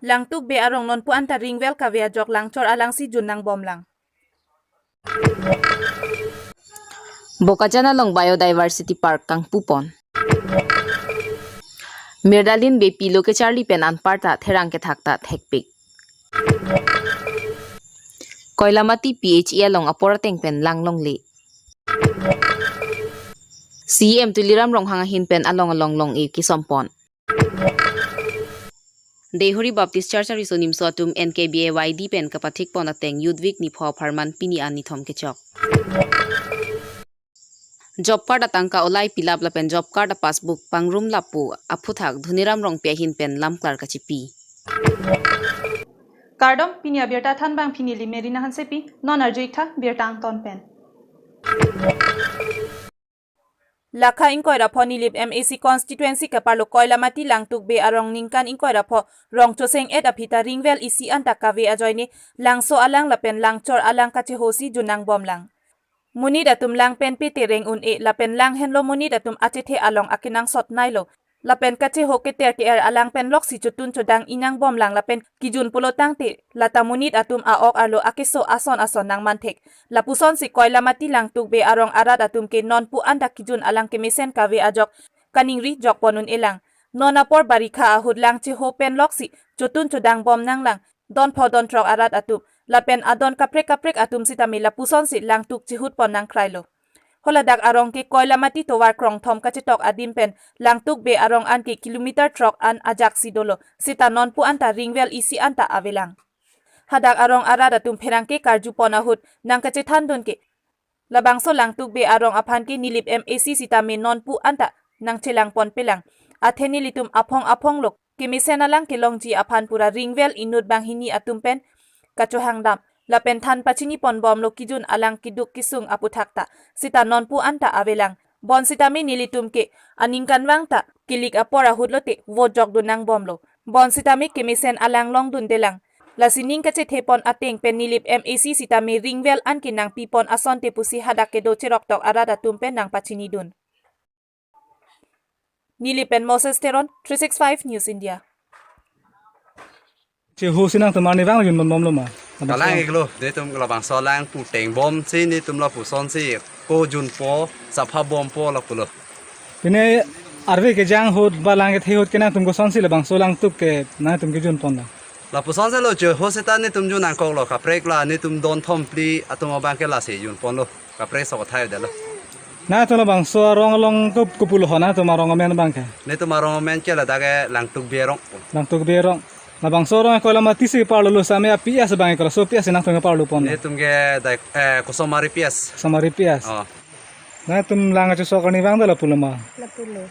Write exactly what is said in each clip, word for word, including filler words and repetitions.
Langtuk Bey arong nonpu anta ringvel kave ajok Langchor alangsi jun nangbomlang. Bokajan along Biodiversity Park kangpupon. Mirdalin Beypi lo kecharli pen anparta therang kethak ta thekpik. Koilamati P H E along apor ateng pen lang longle. C E M Tuliram Ronghang ahin pen along along long-e kesompon. Deihori Baptist Church ariso nimso atum N K B A Y D pen kapathikpon ateng Youth Week nipho apharman pini an nithom kechok. Job card atangka olai pilap lapen job card a-passbook pangrum lapu aphuthak Dhoniram Rongpi ahin pen lamklar kachipi. Kardom, pini abirta thanbang pini Limerina Hansepi, non arju iktha birta angton pen. Lakha ingkoi ra pho Nilip M A C constituency keparlo Koilamati Langtuk Bey arong ningkan ingkoi ra pho rong choseng et aphi ta ringvel isi anta kave ajoine Langso alang lapen Langchor alang kachehosi jun nangbomlang. Monit atum lang pen pete reng un-e lapen lang henlo monit atum achethe along akenangsot nailo. Lapen kacheho keter ke-er alang pen loksi chotun chodang inang bomlang lapen kijun pulo tangte lata monit atum a-ok arlo akeso ason ason nangman thek. Lapusonsi Koilamati Langtuk Bey arong arat atum ke nonpu anta kijun alang kemesen kave ajok kaningri jokpon un-elang. Non apor barikha ahut lang cheho pen loksi chotun chodang bom nanglang. Don pho don throk arat atum lapen adon kaprek kaprek atum sitame lapusonsi langtuk chihutpon nangkrailo. Holadak arong ke Koilamati tovar krongthom kachetok adim pen Langtuk Bey arong an ke kilometer throk an ajaksi dolo, sita nonpu anta ringvel isi anta avelang. Hadak arong arat atum pherangke karjupon ahut nangkachethandun ke labangso Langtuk Bey arong aphan ke Nilip M A C sitame nonpu anta nangchelangponpelang. Athe nelitum aphong aphong lo kemesen alang kelongji aphan pura ringvel inut banghini atum pen kachohangdam lapen than pachiniponbomlo kijun alang keduk kesung aphuthak ta, sita nonpu anta avelang. Bonsitame nelitum ke aningkanvang ta kilik apor ahut lote vote jokdun nangbomlo. Bonsitame kemesen alang longdundelang. Lasi ning kachethepon ateng pen Nilip M A C sitame ringvel an ke nangpipon asonte pusi hadak kedo cheroktok arat atum pen nangpachinidun. Nilip pen Moses Teron, three six five News India. Chehosi nangtum arnivang junponbomlo ma? Kalang-iklo, netum labangso alang pu tengbomsi netum lapusonsi ko junpo, sapha bompo lapulo. Pine arve kejang ahut ba lang kethe ahut ke nangtum kosonsi labangso Langtuk ke nangtum kejunponlo? Lapusonsi lo, cheho seta netum jun nangkoklo, kaprek la netum don thom phli atum abang ke lasi junponlo. Kaprek sok athai dalo. Nangtum labangso arong along ko, kopulo ho nangtum arong amen abang ke? Netum arong amen ke ladak ke Langtuk Bey arong. Langtuk Bey arong. Labangso arong Koilamati si parlo lo sitame a-P S abang ke, laso P S nangtum parlo pon? Netum ke dai, eh, Kosomari P S. Kosomari P S. Oh. Nangtum lang kachesok arnivang ta lapulo ma? Lapulo.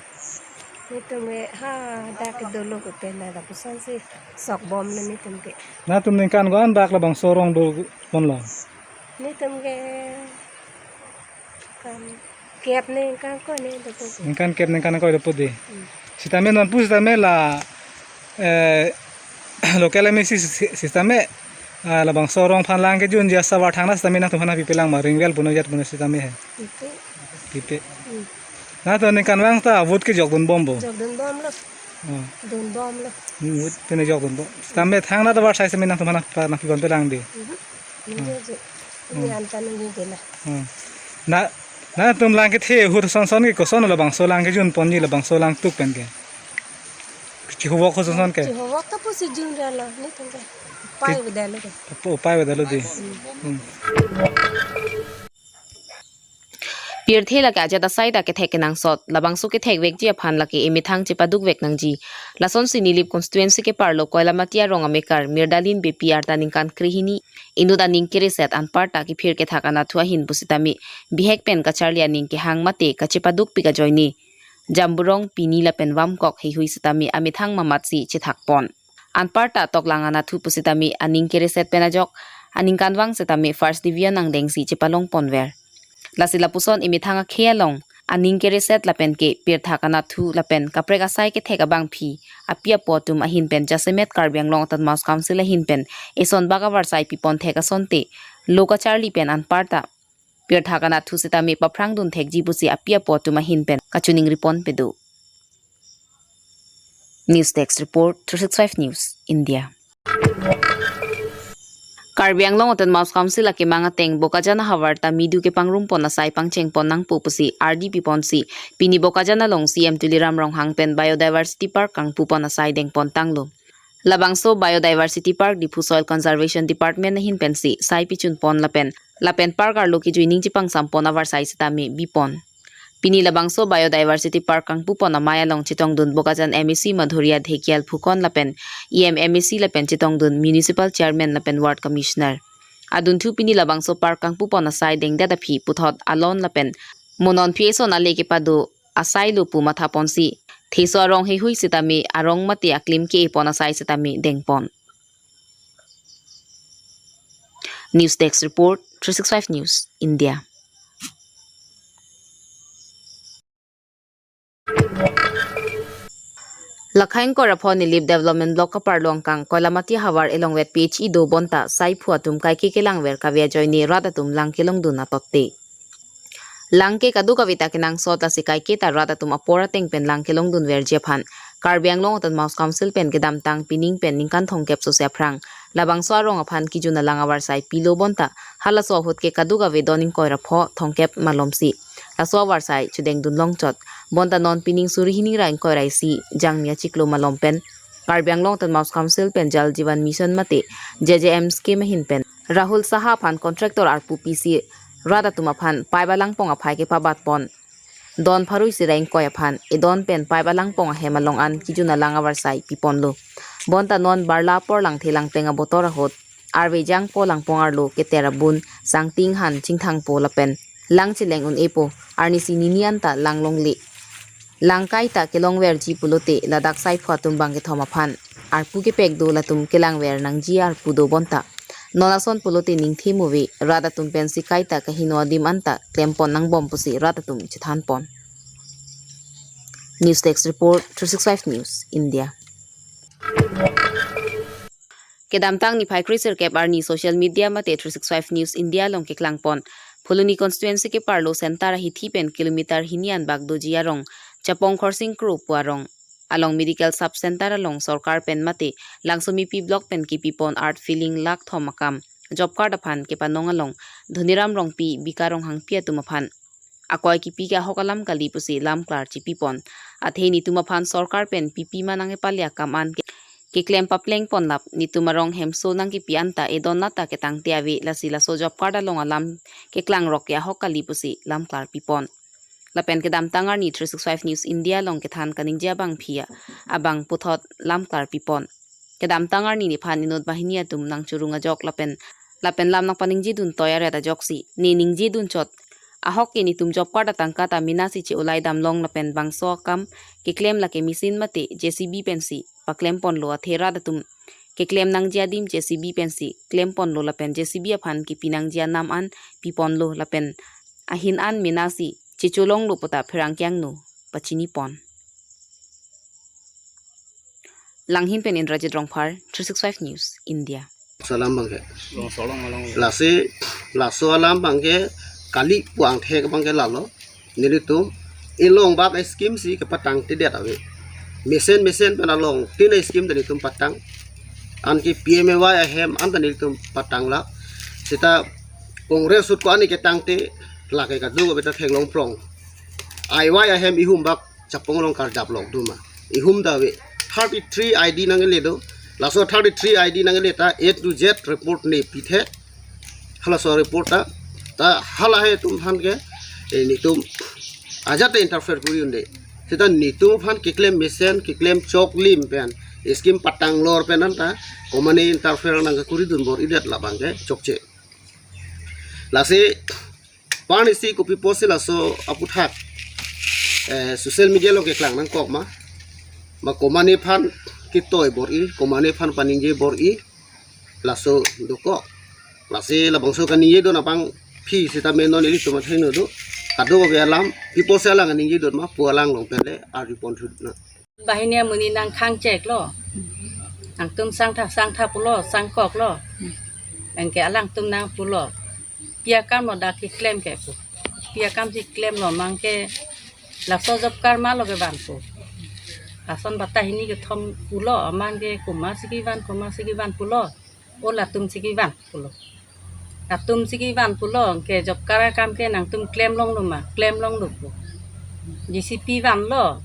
Netum ke hadak dolo ko pen na lapusonsi sokbomlo netum ke. Nangtum ningkan ko-an bak labangso arong doponlo? Netum ke kan kep ningkan ko-an dopo. Ningkan kep ningkan ko-an dopo dei. Hmm. Sitame nonpu sitame la, eh, local M A C si-, sitame, ah, labangso arong aphan lang kejunji asavar thangta sitame nangtum aphan pipelang ma, ringvel punon jat punon sitame he? Pipe. Pipe. Hmm. Nangtum ningkanvang ta vote ke jokdunbompo? Jokdunbomlo. Oh. Dunbomlo. Hmm, vote pine jokdunbom. Sitame thangta tovar asai sitame nangtum aphan nangpiponpelang dei. Mhm. Ningje je. Hmm. Ni anta ningje je la. Hmm. Na, nangtum lang kethe ahut son son ke koson labangso lang kejunponji labangso Langtuk pen ke? Chihuvok ahut son son ke? Chihuvok ta pusi junrelo netum ke. Upai ke- avedetlo ke. Upa-, upai avedetlo dei. Hmm. Hmm. Pirthe lake ajat asai ta kethek kenangsot, labangso kethekvekji aphan lake emethang chepadukvek nangji. Lasonsi Nilip constituency keparlo Koilamati arong amekar Mirdalin Beypi arta ningkan krehini, inut aning kereset anparta kephir kethak anatthu ahin pusitame bihek pen kacharli aning kehang mate kachepadukpik ajoine Jamburong, Pini lapen Vamkok heihui sitame amethang mamatsi chethakpon. Anparta toklang anatthu pusitame aning kereset pen ajok aningkanvang sitame first division angdengsi chepalongponver. Lasi lapuson emethang akhei along aning kereset lapen ke pirthak anatthu lapen kaprek asai kethek abangpi api apo atum ahin pen jasemet Karbi Anglong Autonomous Council ahin pen eson bak avarsai pipon thek asonte lo kacharli pen anparta pirthak anatthu sitame paphrangdun thekji pusi api apo atum ahin pen kachiningripon pedo. News Desk Report, three six five News, India. Karbi Anglong Autonomous Council akemang ateng Bokajan ahavar ta midu kepangrumpon asai pangchengpon nangpo pusi ardi piponsi pini Bokajan along C M Tuliram Ronghang pen Biodiversity Park kangpupon asai dengpon tanglo. Labangso Biodiversity Park Diphu Soil Conservation Department ahin pensi sai pichunpon lapen lapen park arlo kejui ning chepangsampon avarsai sitame bipon. Pini labangso Biodiversity Park kangpupon amei along chetongdun Bokajan M A C Madhuria Dhekial Phukan lapen E M M A C lapen chetongdun Municipal Chairman lapen Ward Commissioner. Adunthu pini labangso park kangpupon asai dengdet aphi puthot alon lapen mo non phi eson ale kepado asai lo pu mathaponsi theso arong heihui sitame arong mate aklim ke-epon asai sitame dengpon. News Desk Report, three six five News, India. Lakhain Korapho Nilip Development Block kaparlo angkang Koilamati havar elongvet P H E do bonta saiphu atum kaike kelangver kave ajoine rat atum lang kelongdun atotte. Lang ke kadokave ta kenangsot lasi kaike ta rat atum apor ateng pen lang kelongdunverji aphan Karbi Anglong Autonomous Council pen kedamtang pining pen ningkan thomkep sose aphrang labangso arong aphan kejun alang avarsai pilo bonta halaso ahut ke kadokave don ingkoi ra pho thomkep malomsi laso avarsai chedengdun longchot bonta non pining suri hini ra ingkoi ra isi Jangmi achiklo malom pen Karbi Anglong Autonomous Council pen Jal Jeevan Mission mate J J M scheme ahin pen Rahul Saha aphan contractor arpu pisi rat atum aphan pipe alangpong aphai kepabatpon. Don pharo isi ra ingkoi aphan edon pen pipe alangpong ahem along an kejun alang avarsai piponlo. Bonta non barla apor langthe langteng abotor ahut arve jangpo langpong arlo keter abun sangting han chingthangpo lapen lang cheleng un-epo arnisi nini anta lang longle. Lang kaita kelongverji pulote ladak saiphu atum bang kethom aphan arpu kepek do latum kelangver nangji arpu do bonta. Non ason pulote ningthe muve rat atum pensi kaita kaheno adim anta klempon nangbom pusi rat atum chethanpon. News Desk Report, three six five News, India. Kedamtang niphai kre sirkep arni social media mate three six five News India along keklangpon Phuloni constituency keparlo center ahithi pen kilometer hini anbak doji arong Chapong Khorsing Kro pu arong along medical sub center along sorkar pen mate Langsomipi block pen kepipon earth filling lakh thom akam job card aphan kepanong along Dhoniram Rongpi, Bika Ronghangpi atum aphan akoi kipi ke ahok alam kali pusi lamklar chipipon. Athe nitum aphan sorkar pen pipi ma nangkepale akam an ke keklem paplengponlap nitum arong hemso nangkipi anta edon nata ketangte ave lasi laso job card along alam keklangrok ke ahok kali pusi lamklar pipon. Lapen kedamtang arni three six five News India along kethan kaningje abangphi abang puthot lamklar pipon. Kedamtang arni nephan inut banghini atum nangchurung ajok lapen lapen lam nangpaningjedun toi aret ajoksi ne ningjedunchot. Ahok ke nitum job card atangka ta menasi che-ulai damlong lapen bangso akam keklem lake machine mate J C B pensi paklemponlo athe rat atum keklem nangji adim J C B pensi klemponlo lapen J C B aphan kipi nangji anam an piponlo lapen ahin an menasi checholonglo puta pherangke angno pachinipon. Langhin pen Indrajit Rongphar, three six five News, India. Laso alam abangke. Lasi, laso alam abangke kali puang thek abangke lalo. Nelitum elong bak scheme si kepatangtedet ave. Mesen mesen pen along tin scheme ta nelitum patang. Anke P M A Y ahem an ta nelitum patanglo. Seta Congress ahut ko-an ketangte lake kadokave ta theklong phlong. I Y ahem ihum bak Chapong along karjap lok doma. Ihum ta ave. Thirty three I D nangle do. Laso thirty three I D nangle ta A to Z report ne pithe. Halaso report ta. Ta hala he atum aphan ke. Eh, nitum ajat ta interfere kuri unde. Seta nitum aphan keklem mesen, keklem chok lim pen. Scheme patang lor pen anta. Komane interfere nangkekuridun bor-idet labangke chokche. Lasi Pan isi kopi pusi laso aputhak, eh, social media along keklang nangkok ma. Ma komane aphan ketoi bor-i, komane aphan paningje bor-i, laso dokok. Lasi labangso kaningjedun abangphi sitame non ilitum athengno do. Kadokave alam, pi pusi alang kaningjedun ma, pu alang along pen le arjupon thut na. Banghini amonit nangkhangcheklo. Nangtum sangtha, sangtha pulo, sangkoklo. Anke alangtum nangpulo. Pi akam lo dak keklem ke pu. Pi akam si klemlo mangke laso job card ma lo kevan pu. Lason bata hini kethom pulo, aman ke komat si kevan, komat si kevan pulo. O latum si kevan pulo. Latum si kevan pulo, anke job card akam ke nangtum klem longlo ma, klem longlo pu. J C B vanlo,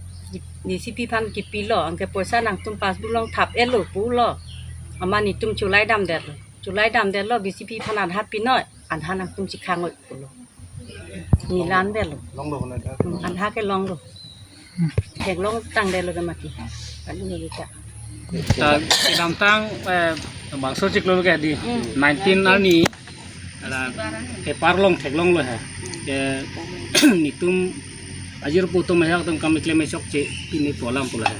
J C B aphan kipilo, anke poisa nangtum passbook along thap-etlo pulo. Amat netum chulai damdetlo. Chulai damdetlo, J C B aphan adha pinoi, adha nangtum chikhang-oi pulo. Neli la-an detlo. Longlo kona ta. Hmm, adha ke longlo. Theklong tangdetlo ke mati. Anu ni ta. Ta kedamtang, eh, bangso chiklo ke di. Hmm. Nineteen arni, ala, paper along theklonglo he. Ke netum ajir pu atum ahak atum kam keklem chokche pini pu alam pulo he.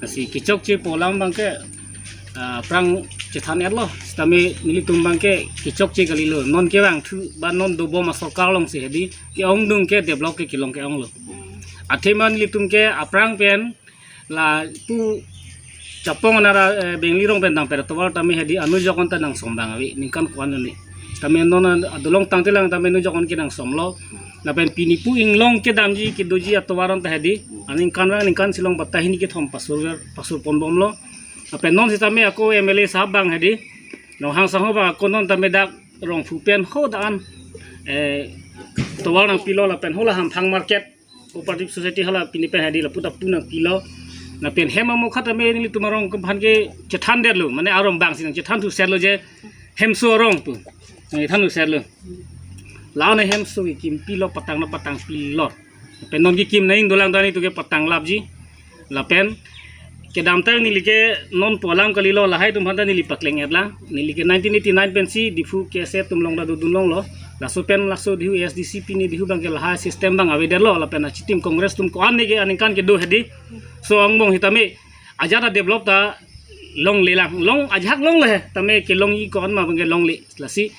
Lasi kechokche pu alam abang ke, ah, aphrang chethan-etlo, sitame nelitum abang ke kechokche kalilo, non kevangthu ba non dobom asorkar alongsi hedi, ke-ongdung ke develop ke kelong ke-onglo. Athema nelitum ke aphrang pen lapu Chapong anara, eh, Bengli rong pen dam per atovar tame hedi anu jokon ta nangsom abang ave, ningkan ko-an ave. Tame non an adolong tangte lang tame anu jokon ke nangsomlo. Lapen pini pu inglong kedamji kedoji atovar an ta hedi, aningkan vang ningkan si long batta hini kethom pasur ver, pasur ponbomlo. Lapen non sitame ako M L A sahab abang hedi, Ronghang sangho abang ako non tame dak Rongphu pen ho da-an, eh, tovar nangpilo lapen ho la Hamphang Market Cooperative Society hala pini pen hedi lapu ta pu nangpilo. Lapen hem amokha tame nelitum arong kephan ke chethandetlo, mane arong abang si nangchethan thusetlo je hemso arong pu. Nangchethan thusetlo. La-an hemso kekim pilo, patang na patang pilo. Lapen non kekim nangdolang dani tu ke patang lapji. Lapen kedamtang neli ke non pu alam kalilo, lahai atum aphanta neli pakleng-etlang. Neli ke nineteen eighty-nine pensi Diphu K S A atum along ta dodun longlo. Laso pen laso Diphu A S D C pini Diphu abang ke lahai system abang avedetlo. Lapen achitim Congress atum ko-an ne ke aningkan kedo hedi. So angbong sitame ajat adevelop ta longlelang. Long ajahak longle he. Tame kelongji ko-an ma abang ke longle. Lasi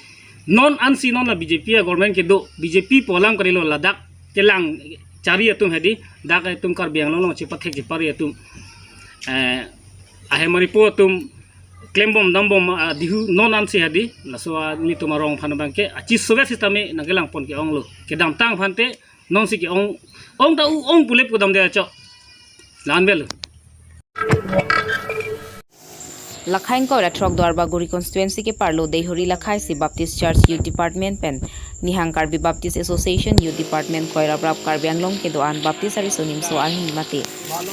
non ansi non la B J P agovernment kedo. B J P pu alam kalilo, ladak kelang chari atum hedi, dak atum Karbi Anglong along chepathek chepari atum, eh, ahem aripo atum klembom dambom, ah, Diphu non ansi hedi, laso, ah, netum arong aphan abang ke, ah, chisovet sitame nangkelangpon ke-onglo. Kedamtang aphante, non si ke-ong, ong ta u ong pule pu damde acho. La-an avelo. Lakhai ingkoi ra throk Duarbagori constituency keparlo Deihori Lakhai si Baptist Church Youth Department pen Nihang Karbi Baptist Association Youth Department koiraprap Karbi Anglong kedo-an Baptist ariso nimso arni mate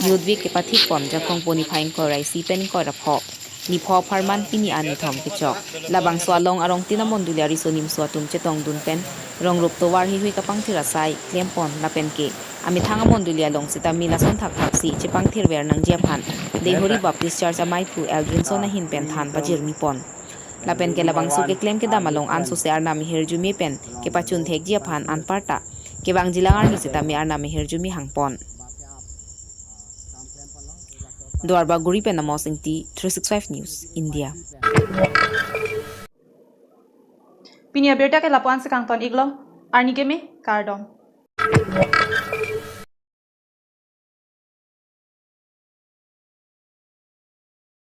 Youth Week kepathikpon Jakhong pu niphai ingkoi ra isi pen ingkoi ra pho, niphai apharman pini arni thom kechok. Labangso along arongtin amondoli ariso nimso atum chetongdun pen rongrup tovar heihui kapangthir asai klempon lapen ke amethang amondoli along sitame lason thakthak si chepangthirver nangji aphan Deihori Baptist Church amaiphu Eldrinson ahin pen than pajirmipon. Lapen ke labangso keklem kedam along ansose arnam ahirjume pen kepachun thekji aphan anparta kevangjilang arni sitame arnam ahirjume hangpon. Duarbagori pen Amos Ingti, three six five News, India. Pini abirta ke lapu-an si kangton-iklo, arni keme, kardom.